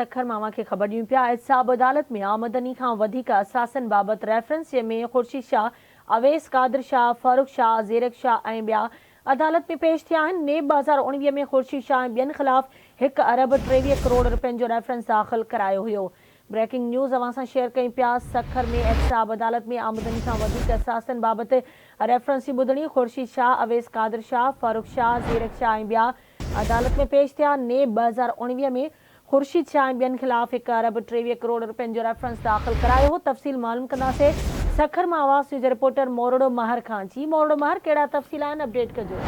سکر مان اوهان کي خبر ڏيون پيا احتساب عدالت ۾ آمدني کان وڌيڪ اثاثن بابت ريفرنس جنهن ۾ خورشيد شاهه، اويس قادر شاهه، فرخ شاهه، زيرڪ شاهه ۽ ٻيا عدالت ۾ پيش ٿيا آهن. نيب 2019 ۾ خورشيد شاهه ۽ ٻين خلاف هڪ ارب 23 ڪروڙ رپين جو ريفرنس داخل ڪرايو هيو. بريڪنگ نيوز اوهان سان شيئر ڪيون پيا سکر ۾ احتساب عدالت ۾ آمدني کان وڌيڪ اثاثن بابت ريفرنس جي ٻڌڻي، خورشيد شاهه، اويس قادر شاهه، فرخ شاهه، زيرڪ شاهه ۽ ٻيا عدالت ۾ پيش ٿيا، نيب 2019 ۾ خورشيد شاهه ۽ ٻين خلاف هڪ ارب 23 ڪروڙ رپين جو ريفرنس داخل ڪرايو هو، تفصيل معلوم ڪنداسين سکر مان آواز نيوز جي رپورٽر مورڙو مهر کان، جي مورڙو مهر ڪهڙا تفصيل آهن اپڊيٽ ڪجو.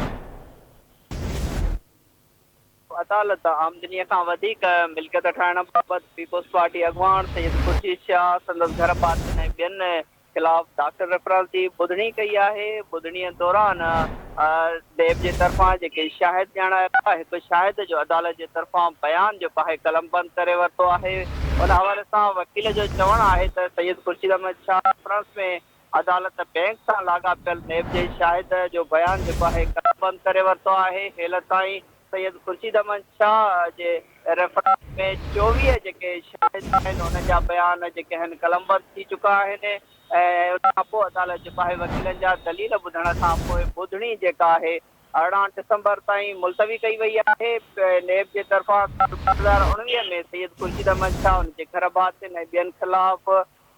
عدالت آمدني کان وڌيڪ ملڪيت ٺاهڻ بابت پيپلز پارٽي اڳواڻ سيد خورشيد شاهه، سندس گهر ڀاتين ۽ ٻين خلاف ڊاڪٽر ريفرنس جي ٻڌڻي ڪئي آهي، ٻڌڻي دوران نيب جي طرفان جيڪي شاهد ڄاڻايا ويا، هڪ شاهد جو عدالت جي طرفان بيان جيڪو آهي قلمبند ڪري ورتو آهي، ان حوالي سان وڪيل جو چوڻ آهي ته سيد خورشيد احمد شاهه ريفرنس ۾ عدالت بئنڪ سان لاڳاپيل نيب جي شاهد جو بيان جيڪو آهي قلمبند ڪري ورتو آهي، هيل تائين سيد خورشيد احمد شاهه جي ريفرنس ۾ 24 جيڪي شاهد آهن انهن جا بيان جيڪي آهن قلمبند ٿي چڪا آهن ۽ ان کان پوء عدالت جيڪو آهي وڪيلن جا دليل ٻڌڻ کان پوء ٻڌڻي جيڪا آهي 18 ڊسمبر تائين ملتوي ڪئي وئي آهي. نيب جي طرفان سال 2019 ۾ سيد خورشيد احمد شاهه ان جي گهر ڀاتين ۽ ٻين خلاف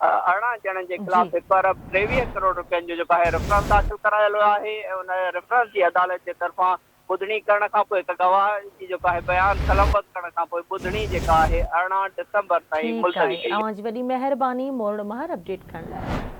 18 ڄڻن جي خلاف هڪ ارب 23 ڪروڙ رپين جو جيڪو آهي ريفرنس داخل ڪرايل ويو آهي ۽ ان ريفرنس جي عدالت جي طرفان ٻڌڻي ڪرڻ کان پوء هڪ گواهه جي جيڪو آهي بيان قلمبند ڪرڻ کان پوء ٻڌڻي جيڪا آهي 18 ڊسمبر تائين ٺيڪ ملتوي آهي ڪئي وئي. اوهان جي وڏي مهرباني مورڙو مهر اپڊيٽ ڪرڻ لاء.